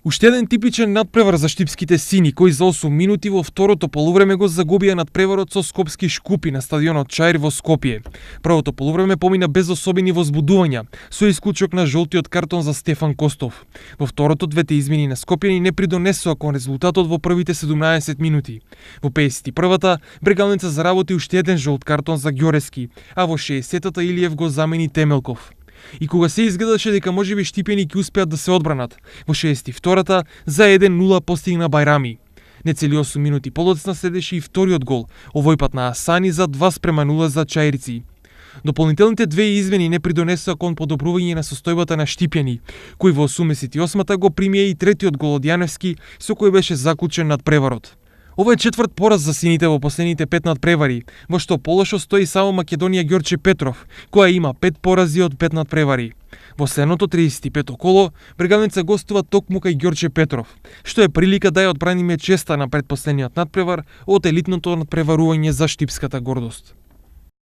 Уште еден типичен надпревар за штипските сини, кои за 8 минути во второто полувреме го загубија надпреварот со скопски Шкупи на стадионот Чаир во Скопје. Првото полувреме помина без особени возбудувања, со исклучок на жолтиот картон за Стефан Костов. Во второто двете измени на скопјани не придонесоа кон резултатот во првите 17 минути. Во 51-та Брегалница заработи уште еден жолт картон за Ѓорески, а во 60-та Илиев го замени Темелков. И кога се изгледаше дека можеби штипјани ќе успеат да се одбранат, во 62-та за 1-0 постигна Бајрами. Нецели 8 минути подоцна следеше и вториот гол, овој пат на Асани за 2:0 за Чаирци. Дополнителните две измени не придонесоа кон подобрување на состојбата на штипјани, кој во 88-та го примија и третиот гол од Јаневски, со кој беше заклучен надпреварот. Ова е четврт пораз за сините во последните 5 надпревари, во што полошо стои само Македонија Ѓорче Петров, која има 5 порази од 5 надпревари. Во следното 35-то коло, Брегалница гостува токму кај Ѓорче Петров, што е прилика да ја одбраниме честа на предпоследниот надпревар од елитното надпреварување за штипската гордост.